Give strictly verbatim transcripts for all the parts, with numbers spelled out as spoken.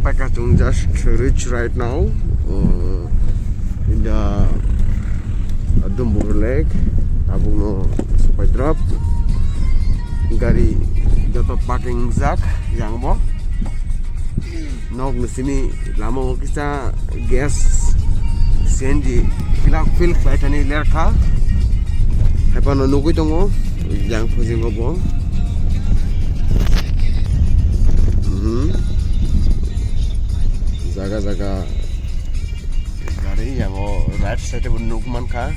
Paika chwng just reach right now, uh, in the Dumbur Lake. Tabukno supai drop. Gari joto parking jak yang bo. Nok ni sini lama o kisa gas C N G fill up, fill khlai thani ler kha. Hai phano nugui tongo yang phojingo bo. Mhm. Jaga jaga gari, yang o right side bo nuk mankha.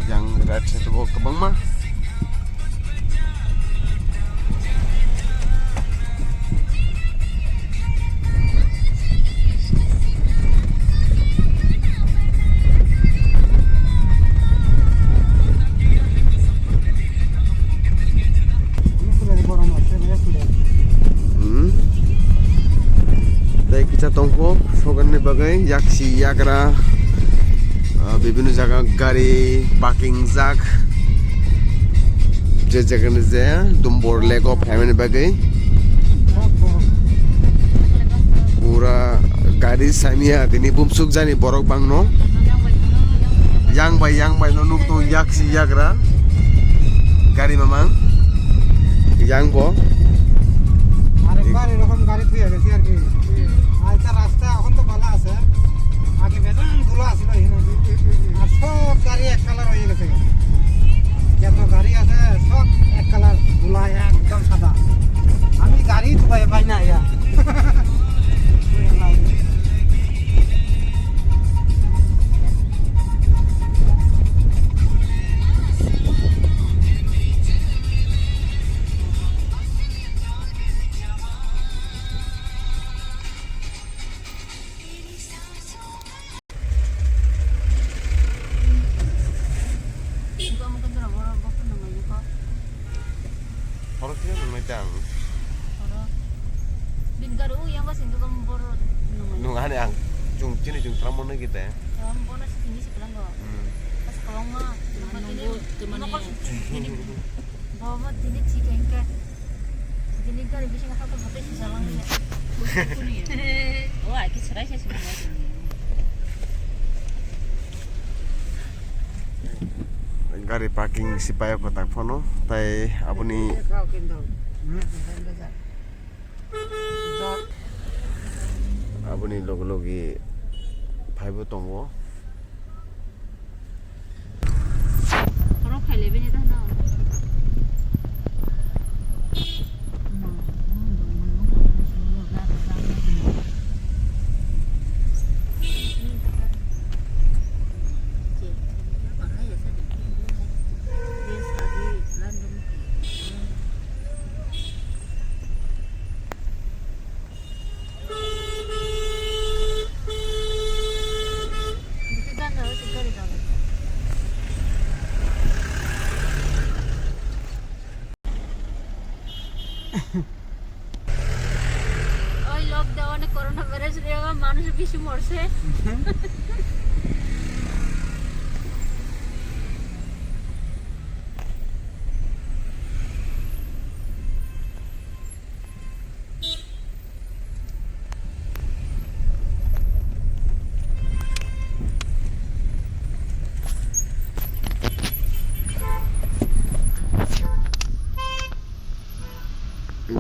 Yang right side bo kwbangma. Hmm. Tei kisa tongkho, soganni bagwi yaksi yagra, ah, bibinno jaga gari parking jak. Je jagani je Dumbur Lake o phaimani bagwi. Pura gari samya tini bumsuk jani borok bangno. Yang bai, yang bai no nuk tongo yaksi yagra. Gari mamang. Yang bo. আরেকবার এরকম গাড়ি থুয়ে গেছি আর কি। আচ্ছা, রাস্তা এখন তো ভালো আছে, আগে বেজান ধুলা আছিল এখানে। আর সব গাড়ি এক কালার হয়ে গেছে। যত গাড়ি আছে সব এক কালার, ধুলা একদম সাদা। আমি গাড়ি তো ভাই পাই না ইয়া। Borok chini nungnai tang. Borok. Bin gari o yang basing khe borok nungnai. Nung ani ang chung chini chung tram mono gite. Tram bono si chini si pelang go. Hmm. Pas kawang ma. Nunggu temani. Bo ma tini chikeng ke. Tini gari bising ha ko bote si jalang ya. O ai ki serai se sini. Gari parking si paio kotak phano, tai aboni, aboni logi logi phaibo tongo. Oi lockdown-e corona virus-ni wngwi manuj bishi morse.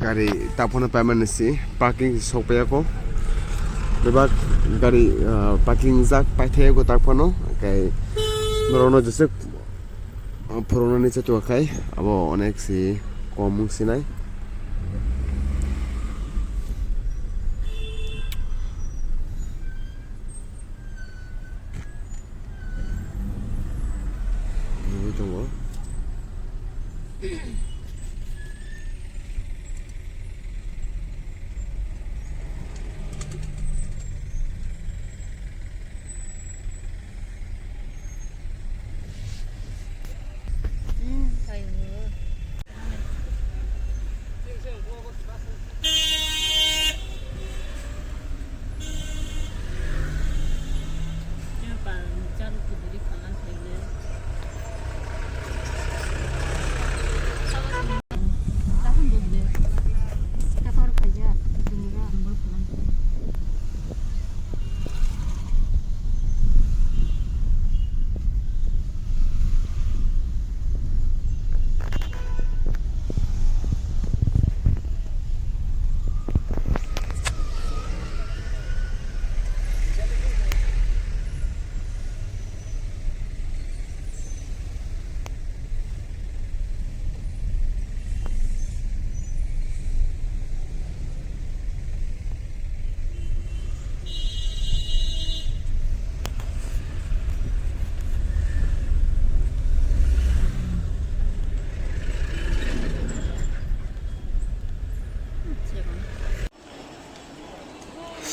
Gari taphano paimani si parking si sokpaiya ko. Bebak gari, ah, parking jak paithaiya ko taphano. Kai norokno jeswk, ah, phurunani chatuakhai abo onek si kom wng sinai. Nugui tongo.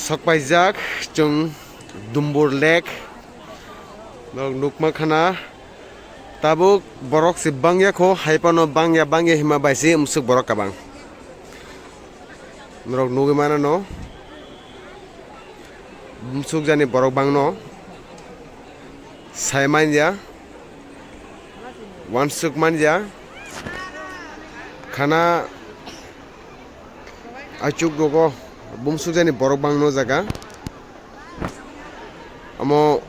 Sok paijak chwng Dumbur Lake. Nok nukma khana tabuk borok se bangya kho, hai phano bangya bangya hima bai se umsuk borok kabang. Norok nugwi mano no. Bumsuk jani borok bangno sai manya, wansuk manya, khana achuk rogo bumsuk jani borok bangno jaga. Amo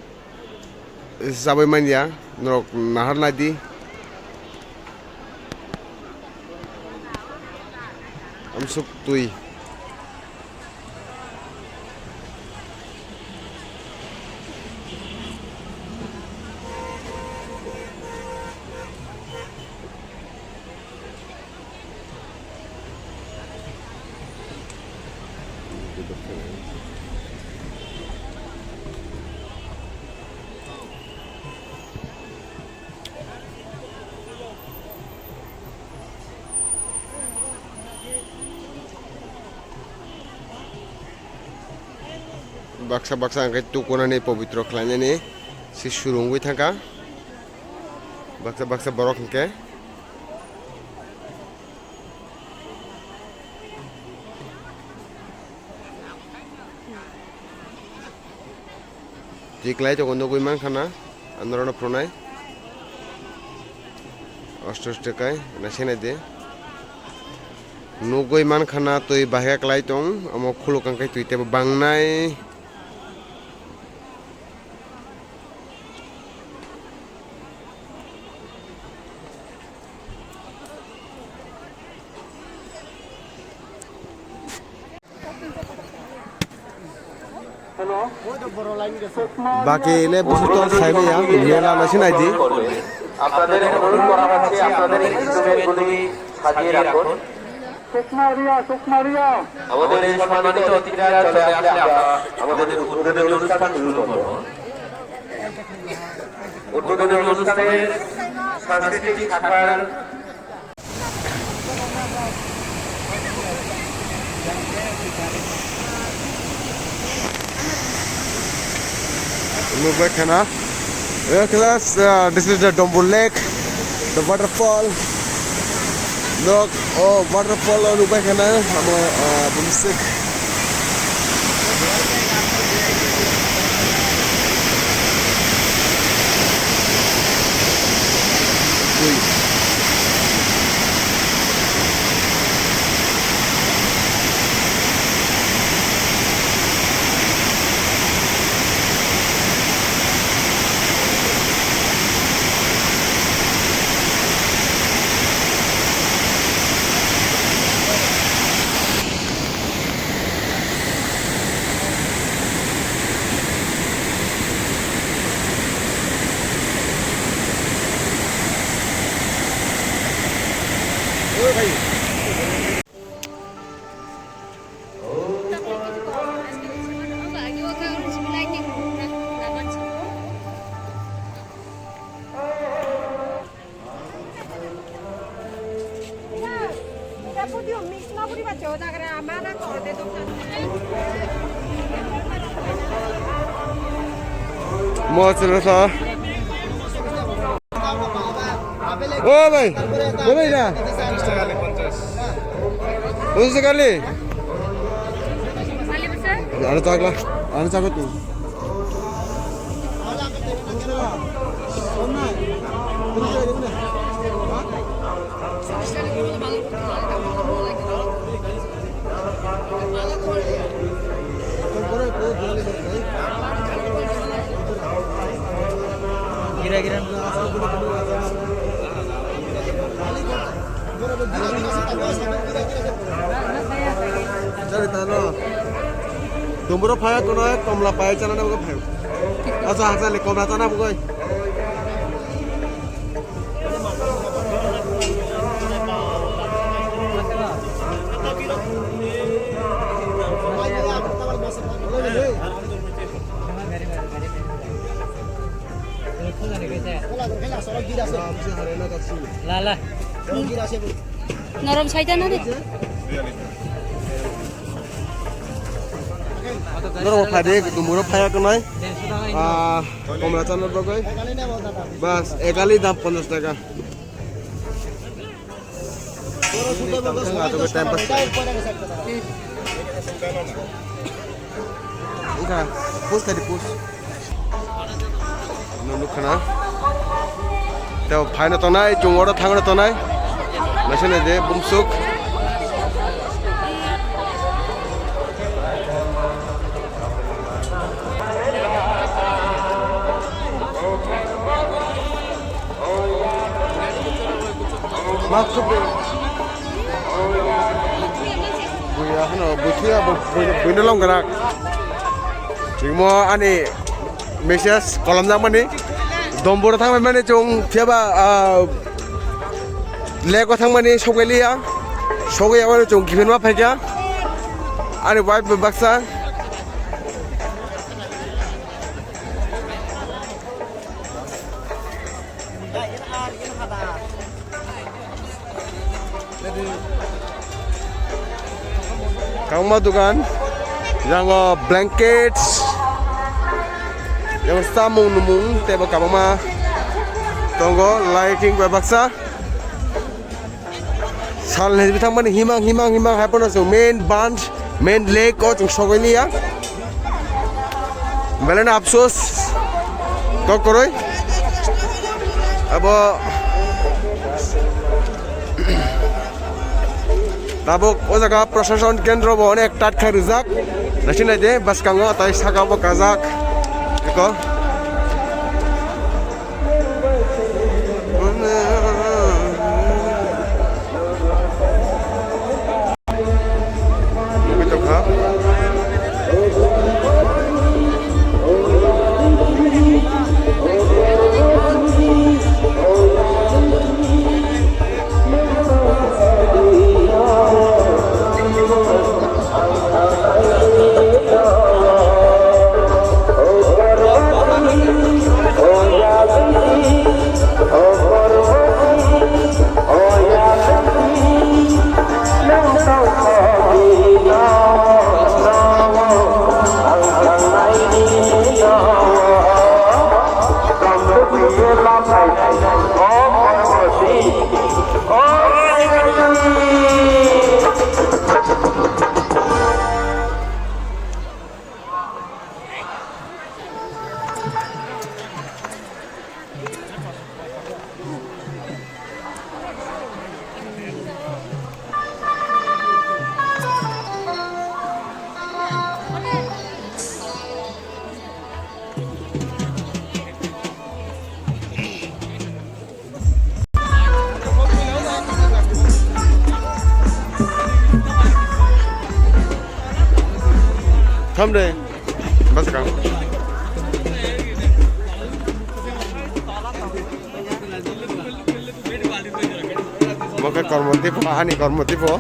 Jaboi manya, norok nahar naidi. Amsuk twi. Baksa baksa hwnkhe tukunani pobitro khlainani se surungwi thangkha. Baksa baksa borok hwnkhe. Tiklai tongo nugwi mankha na, anorokno phunai. Osto osto kai, naisai naidi. Nugwi mankha na twi bahai klai tong, omo khuluk ang khe twi teibo bangnai. Baki le busu tong sai maya, mela na sinai di. আপনাদের অনুরোধ করা হচ্ছে আপনাদের ইনস্ট্রুমেন্টগুলি সাজিয়ে রাখুন। আমাদের সম্মানিত অতিথিরা চলে আসলে আমরা আমাদের উদ্বোধনী অনুষ্ঠান শুরু করব। উদ্বোধনী অনুষ্ঠানের সাংস্কৃতিক শাখার Look back, Hannah. Well, class, uh, this is the Dombur Lake, the waterfall. Look, oh, waterfall, oh, look back, Hannah. Amo, uh, bumsik. Mo chwla sa. O bhai, bhai na. Pachis taka le. Ano chakla, ano chakla tu. Gira gira. Jari tano. Dumburo phaya kono komla pai chana na bugo phai. Acha acha le komla chana bugo. La la. Norom saita na de. Norok phai de, dumuro phai tongnai. Ah, komla chana bagwi. Bas, ekali dam ponchash taka. Time pass. Wngkha, push khai di, push. Nukha na. Tei phaino tongnai, chwng oro thangno tongnai. Naisene je bumsuk. Maksud buya hano buthia buino longkrak. Chwngmo ani message kolomjakmani domboro thangmani chwng phiyaba lego thangmani sogeliya sogeyabani chwng gibinma phaikha ani wife bai baksa. Kwbangma dogan, yango blankets, yango samung numung teibo kwbangma tongo, lighting bai baksa. Sal ni bithang mani himang himang himang hai phano chwng main band, main lake o chwng sogwi liya. Belai no apsos kok kwrwi. Abo tabuk o jaga prashason kendro bo onek tat khai rijak. Naising nai de bwskango tei saka bo kajak. Eko. Tham de. Bas kang. Bo khe kormo tipo, ani kormo tipo.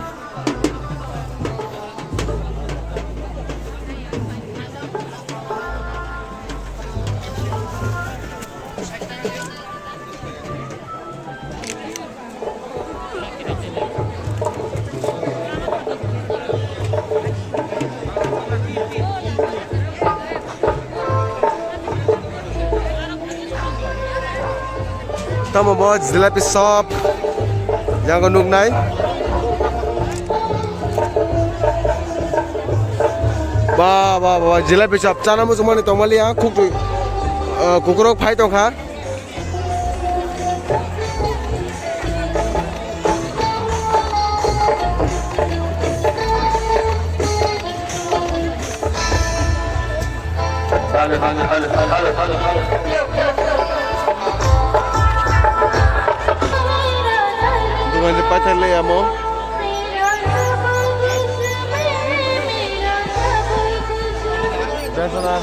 Tamo bo jalebi shop. Yang nuknai. Ba, ba, ba, jalebi shop. Chana muchungmani tongmali ang khuk, ah, kukurok phai tongkha. Dogan je paithar le amo. Besana.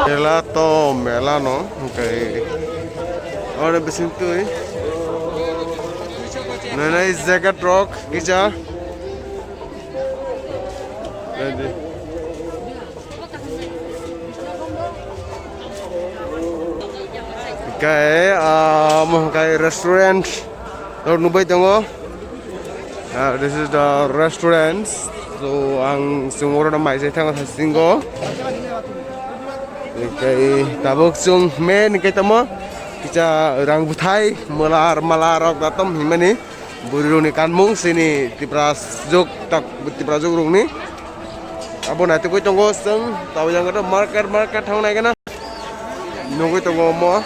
Mela to mela no hwnkhe oro bising twi nwnai jacket rok kisa. Hingke, ah, omo hingke restaurant rok nugui tongo. Ah, this is the restaurant. So, ang chwng oro no mai chai thango sasingo. Hingke tabuk chwng main hingke tamo kisa rang bwthai, mwlar, mala rok datom himani. Bwrwi rokni kanmung chini Tipraswk tak Tipraswk rokni. Abo naitugwi tongo chwng tabuk yang market market thang nai gana. Nugwi tongo omo.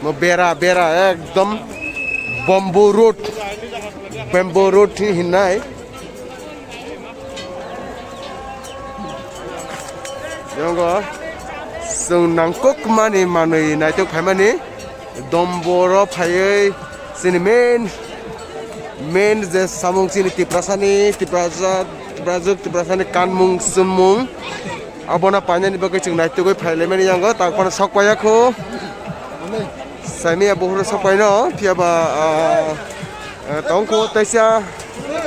Mo bera bera ekdom bamboo root. Bamboo root hinnai. Yongo chwng nangkukmani manwi naituk phaimani domboro phaiwi chini main, main je samung chini Tiprasani, Tiprasa, Tipraswk, Tiprasani kanmung chumung abono painani bagwi chwng naitugwi phailaimani yango, tangphano sok paiyakho. Saimanya buphuru sok paino, phiyaba, ah, ah, tongkho teisa.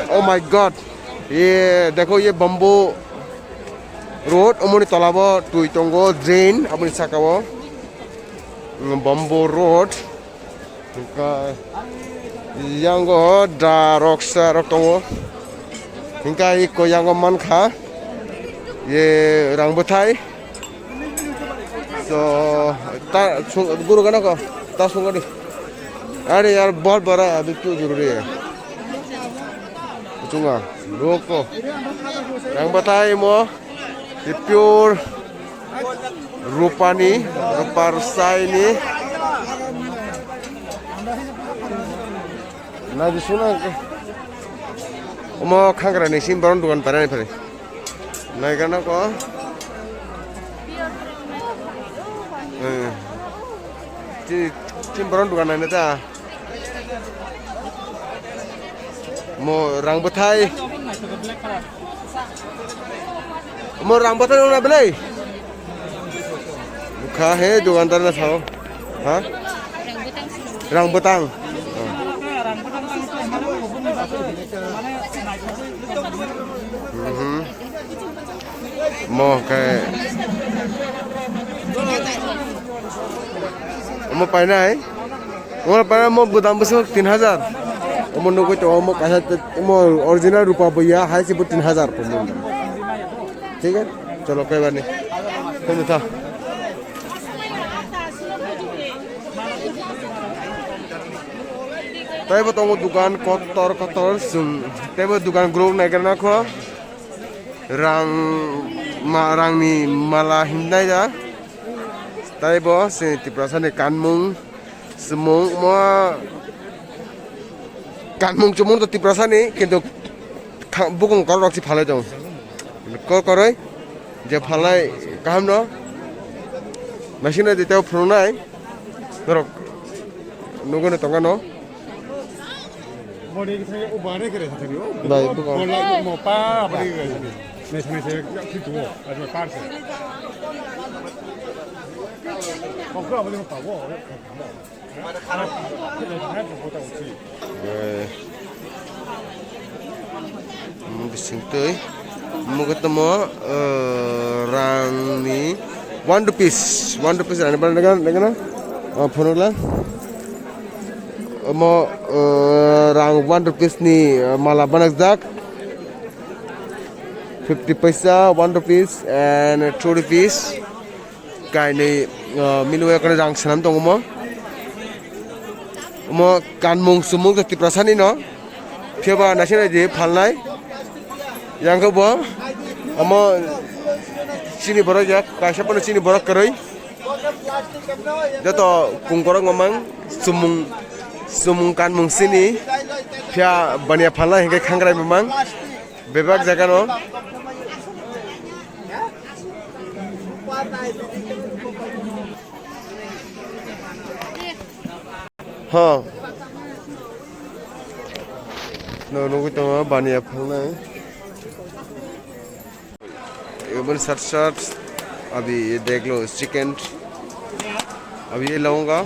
Oh my God. Ye, dekho ye bamboo road, omoni tolabo twi tongo, drain, aboni sakao, mm, bamboo road. Hingka yango da roksa rok tongo. Hingka iko yango mankha ye rang bwthai. So, ta, sung, guru gana ko, ta sung gani. Are yaar, bahut bada hai, abhi kyun zaruri hai? Kuchunga, roko. Rang bwthai mo, ye pure rupani, rupar saini. Na di suna. Omo khangra ni sim baron dukan parai phari. Naigana ko. Eh. Ti, ti boron dukan naina ta. Mo rang bwthai. Mo rang bwthai nang na belai. Bukha he dukandar na sao. Ha? Rang bwtang. Mhm. Mo khe. Omo painai. Omo painai mo budam bwswk tin hajar. Omo nugui tongo omo kaisa omo original rupa buya hai se bo tin hajar pungmung. Thik hai? Cholo kaibar ni. Phai tha. Taibo tongo dukan kotor kotor chwng taibo dukan group naigra nakho rang ma rangni mala himnai da taibo chini Tiprasani kanmung chumung mo kanmung chumung to Tiprasani kintu bukung korok si phalai tong kor koroi je phalai kaham no masina de teo phunuknai. Norok nugwi no tongano. Bai, buko. Eh. Omo bising twi. Omo khe tamo, eh, rangni one rupees, one rupees rangni bana nega, nega na? Oh, phunukla. Omo, eh, rang one rupees ni, eh, mala banakjak. Fifty paisa, one rupees and two rupees. Kainwi, ah, mili o ekore rang swnam tongo omo. Omo kanmung chumung je Tiprasani no. Phiya ba naising naidi phalnai. Yang khe bo omo chini borok ya, kaisa phano chini borok kwrwi. Joto kung borok mamang chumung, chumung kanmung chini. Phiya baniya phalnai hinkhe khangrai mamang. Bebak jaga no. Ha. No, nugui tongo baniya phalnai. Ibon sat sat. Abhi ye dekh lo, chicken. Abhi ye launga.